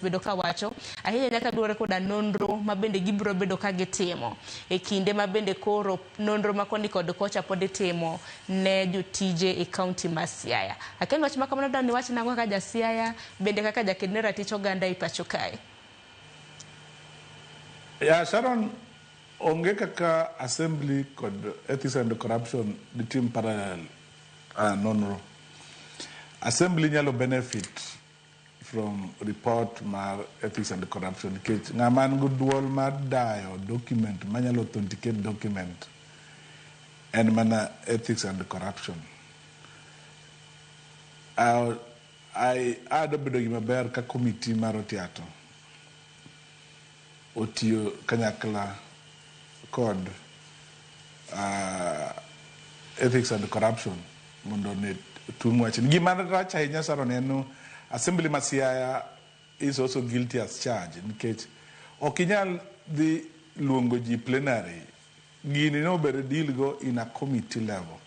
Bedo ka wacho ahinya nyaka luwore koda nonro ma bende gibiro bedo ka gitimo e kinde ma bende koro nonro ma koni kod kocha pod itimo ne jotije e kaunti ma Siaya. Akia ni wach ma kamano dani wach nang'o kaka ja Siaya bende kaka jaked ne ratich oganda e pacho kae. Ya Sharon, onge kaka assembly kod ethics and corruption ditim parallel nonro. Assembly nyalo benefit from report mar ethics and corruption nikech ng'ama an go duol mar dayo document manyalo authenticate document en mana ethics and corruption. I ado bedo gima ber ka committee mar Otiato otiyo kanyakla kod ethics and corruption mondo ne tung wachni. Gima rach ahinya, Sharon, en ni assembly ma Siaya is also guilty as charged nikech ok inyal dhi luongo ji plenary. Gini no bedo deal go in a committee level.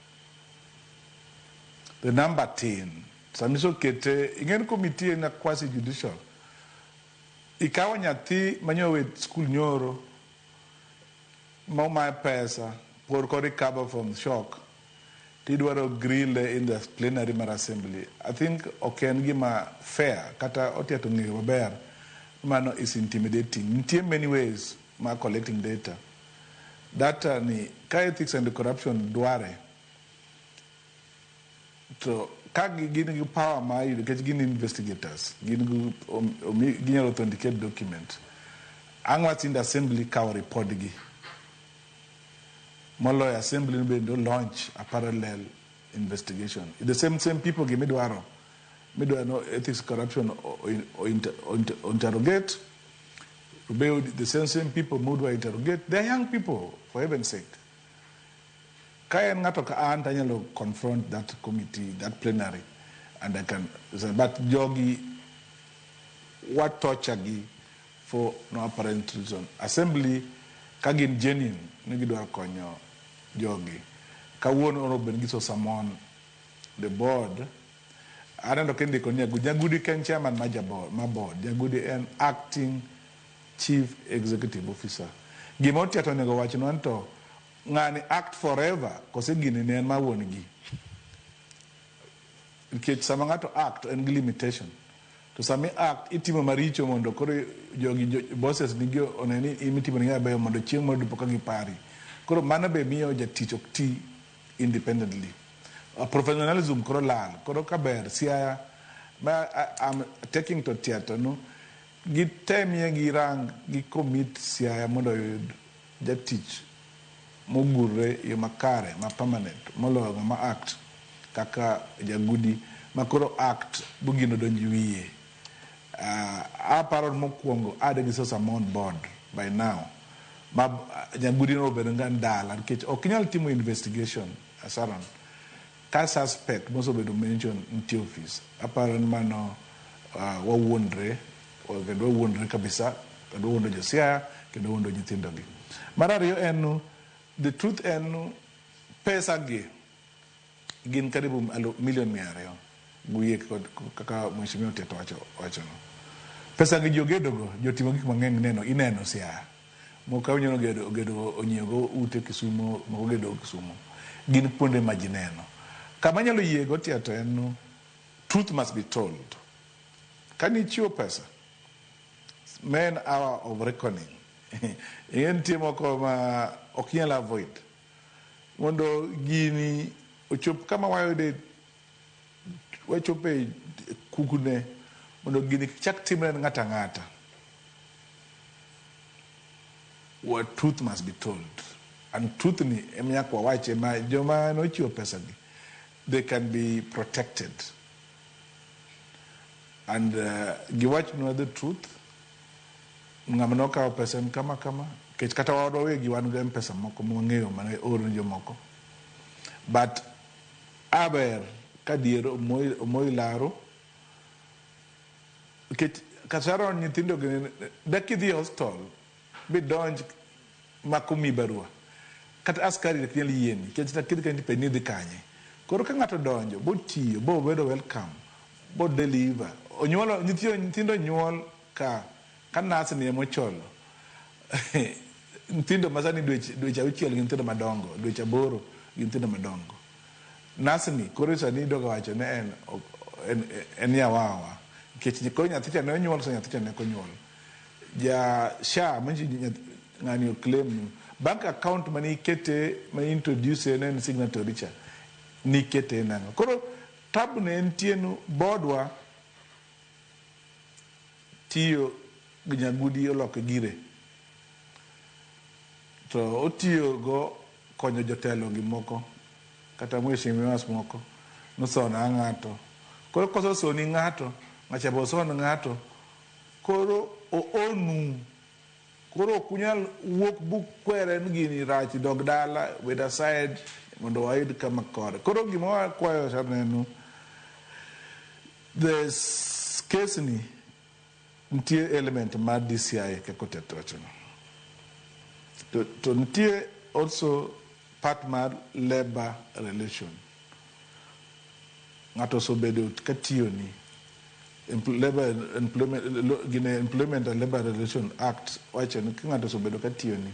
The number tin. Sama isekete, ing'e ni committee en a quasi judicial. Ikawo nyathi manyo we school nyoro ma omaye pesa por ko recover from shock tidwaro grill in the plenary mar assembly. I think ok en gima fair kata Otiato ng'eyo maber mano is intimidating. Nitie many ways mar collecting data. Data ni ka ethics and corruption dware to ka gin gi power mar yudo nikech gin investigators, gin gi ginyalo authenticate document. Ang' wach in the assembly kawo report gi moloyo assembly ni bende launch a parallel investigation. The same people gi midwaro no ethics corruption o interrogate be the same people mudwa interrogate. They're young people, for heaven's sake. Ka en ng'ato ka an to anyalo confront that committee, that plenary, and I can say, but jogi wa torture gi for no apparent reason. Assembly ka gin genuine ni gidwaro konyo jogi, kawuono onego bed ni giso summon the board. Aneno kindiko ni Nyagudi. Nyagudi en chairman ma board, ma board. Nyagudi en acting chief executive officer. Gima Otiato onego wachnwa ni to ng'ani act forever kose gini ne en ma wuon gi. Nikech sama ng'ato act en gi limitation. To sama i act itimo maricho mondo koro jogi bosses nigi one ni in itimo ne mabeyo mondo chieng' moro dipo ka gipari. Koro mano be miyo jatich ok ti independently. Professionalism koro lal. Koro kaber Siaya ma I'm taking to Otiato no gitemie girang gi commit Siaya mondo oyud jatich mogurre e yo makare ma permanent moloyo ng'ama act kaka Jagudi ma koro act bugino donjo wiye. Aparo mokwongo ade gi summon board by now ma Nyagudi no obedo nga dala nikech ok inyal timo investigation, Sharon, ka suspect mosebedo mention nitie office. Aparo ni mano wawuondre kendo wawuondre kabisa kendo wawuondo jo Siaya kendo wawuondo nyithindo gi. Mar ariyo en nu the truth en nu pesa gi gin karibu milion 200 wiye kod kaka mheshimiwa Otiato wacho wachono. Pesa gi jogedo go jotimo gik mang'eny neno ineno Siaya. Moko awinjo ni ogedo ogedo onyiewo go ute Kisumo, moko ogedo go Kisumo. Gin kuonde ma ji neno. Kama anyalo yie go Otiato en nu truth must be told. Kanichiwo pesa, man hour of reckoning. Ing'e nitie moko ma ok inyal avoid. Mondo gini ochop kama wayude wachope kukne mondo gini kik chak timre ne ng'ato ang'ata. What truth must be told. And truth ni ema nyaka wawache ma joma nochiwo pesa gi they can be protected. And giwachnwa the truth. Ng'ama nokawo pesa en kama kama. Nikech kata wan wawegi wan gi M-Pesa moko mwang'eyo mane oor ne jomoko. But aber ka dier omoyi laro nikech Kasarani nyithindo gi dak idhi e hostel midonj mak omiyi barua kata askari ok nyal yieni nikech kidhi kanyo tipenji ni idhi kanye. Koro ka ng'ato odonjo botiyo bobedo welcome bo deliver onyuolo nyithindo nyuol. ka nurse ni emocholo nyithindo masani dweche 6 gi nyithindo madongo, dweche 8 gi nyithindo madongo. Nurse ni koro sani idogo wacho ni en nyawawa nikech koro nyathi cha ne onyuol, so nyathi cha ne ok onyuol. Ja SHA manyiso ng'ani oclaim nu bank account mane ikete, mane introduce ne en signatory cha nikete nang'o. Koro tabu ne entie nu bodwa tiyo gi Nyagudi oloke gire to otiyo go konyo jotelo gi moko kata mheshimiwas moko nosona ng'ato. Koro kosesoni ng'ato, ng'acha be oson ng'ato, koro oonu. Koro ok unyal wuok bukwere ni gini rach, dog dala, bed aside mondo wayud kama kore. Koro gima wakwayo Shanenu, the case ni nitie element mar DCI kaka Oteto wachono. To nitie also part mar labor relation. Ng'ato osebedo katiyoni labor employment, gine Employment and Labor Relation Act wacho ni ka ng'ato osebedo katiyoni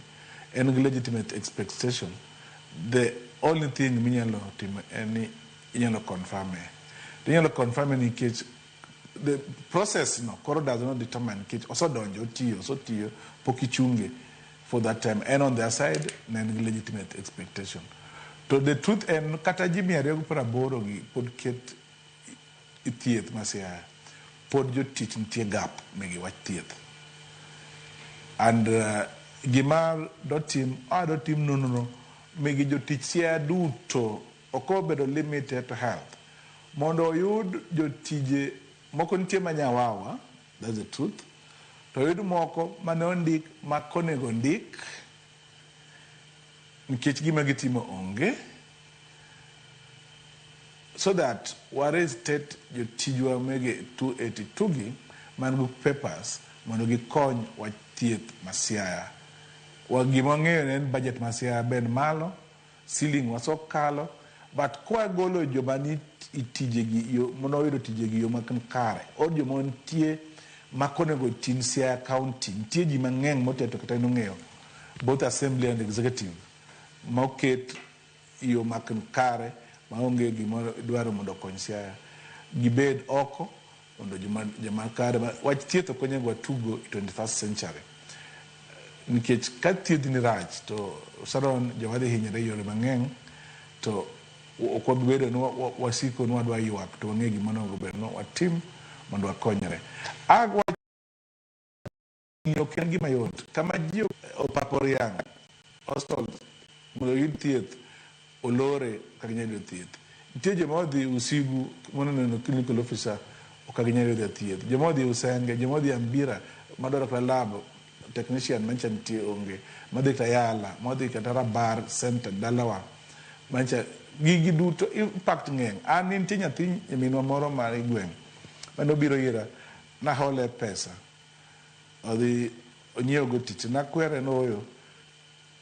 en gi legitimate expectation. The only thing minyalo timo en ni inyalo confirm e. To inyalo confirm e nikech the process no koro does not determine nikech osedonjo otiyo, osetiyo pok ichunge for that time. En on their side ne en gi legitimate expectation. To the truth en kata ji 280 gi pod ket i thieth ma Siaya, pod jotich nitie gap migi wach thieth. And gima dotim, dotim nonro migi jotich Siaya duto ok obedo limited to health. Mondo oyud jotije moko nitie ma nyawawa, that's the truth. To oyud moko mane ondik ma konego ndik nikech gima gitimo onge, so that wa reinstate jotijwa mege 282 gi man gi papers mondo gikony wach thieth ma Siaya. Wa gima wang'eyo en budget ma Siaya ben malo, ceiling wasokalo, but kwagolo joma ni tijegi yo mondo oyudo tijegi yo makare, or joma nitie makonego tin Siaya County, nitie ji mang'eny moteto kata en ong'eyo both assembly and executive moket yo mak kare maonge gima dwaro mondo okony Siaya gibed oko mondo joma kare wach thieth ok onego watugo e 21st century nikech ka thieth ni rach to saron joma dhi hinyore e yore mang'eny to ok wabi bedo ni wasiko ni wadwa ywak to wang'e gima onego bed ni watim mondo wakonyre. Wach ok en gima yot. Kama ji opapo riang' hostel mondo oyud thieth olore ok ginyal yudo thieth. Nitie joma odhi Usigu mondo neno clinical officer ok ginyal yudo thieth. Joma odhi Usenge, joma odhi Ambira madwaro kata lab technician mancha nitie onge. Madhi kata Yala, modhi kata Rabar Center dalawa mancha gigi duto impact ng'eny. An nitie nyathi nyaminwa moro mar gweng' mane obiro ira nahole pesa odhi onyiew go tich nakwere ni ooyo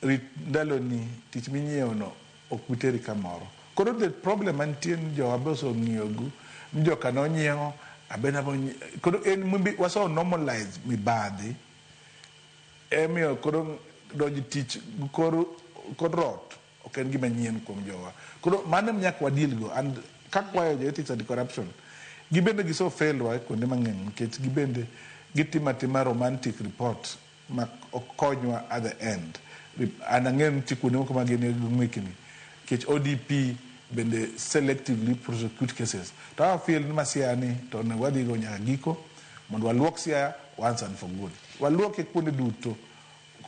rit ndaloni tich minyiewo no ok bi teri kamoro. Koro the problem mantie ni jowa be oseng'iyo ni joka nonyiewo abe nabo koro en wase normalize mibadhi emiyo koro donjo tich kor rot ok en gima nyien kuom jowa. Koro mano ema nyaka wadeal go and kakwayo jo ethics and corruption gibende gise fail wa kuonde mang'eny nikech gibende gitimo atima romantic report ma ok konywa at the end. An ang'eyo ni nitie kuonde moko ma gin gi nikech ODP bende selectively prosecute cases. To I feel ni ma Siaya ni to onego wadhi go nyaka giko mondo waluok Siaya once and for good. Waluoke kuonde duto.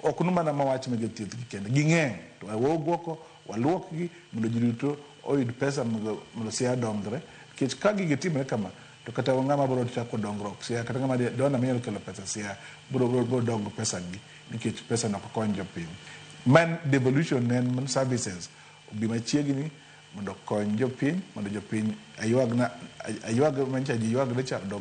Ok nu mana mawach mege thieth gi kende. Ging'eny to wawuog oko waluokgi mondo ji duto oyud pesa mondo Siaya dongre. Nikech ka gigi timre kama to kata ng'ama biro chako dongruok Siaya kata ng'ama donor manyalo kelo pesa Siaya biro dongo pesa gi nikech pesa no ok kony jopiny. Man devolution en services obi machiegni mondo okony jopiny mondo jopiny aywag mancha ji ywagre cha odog.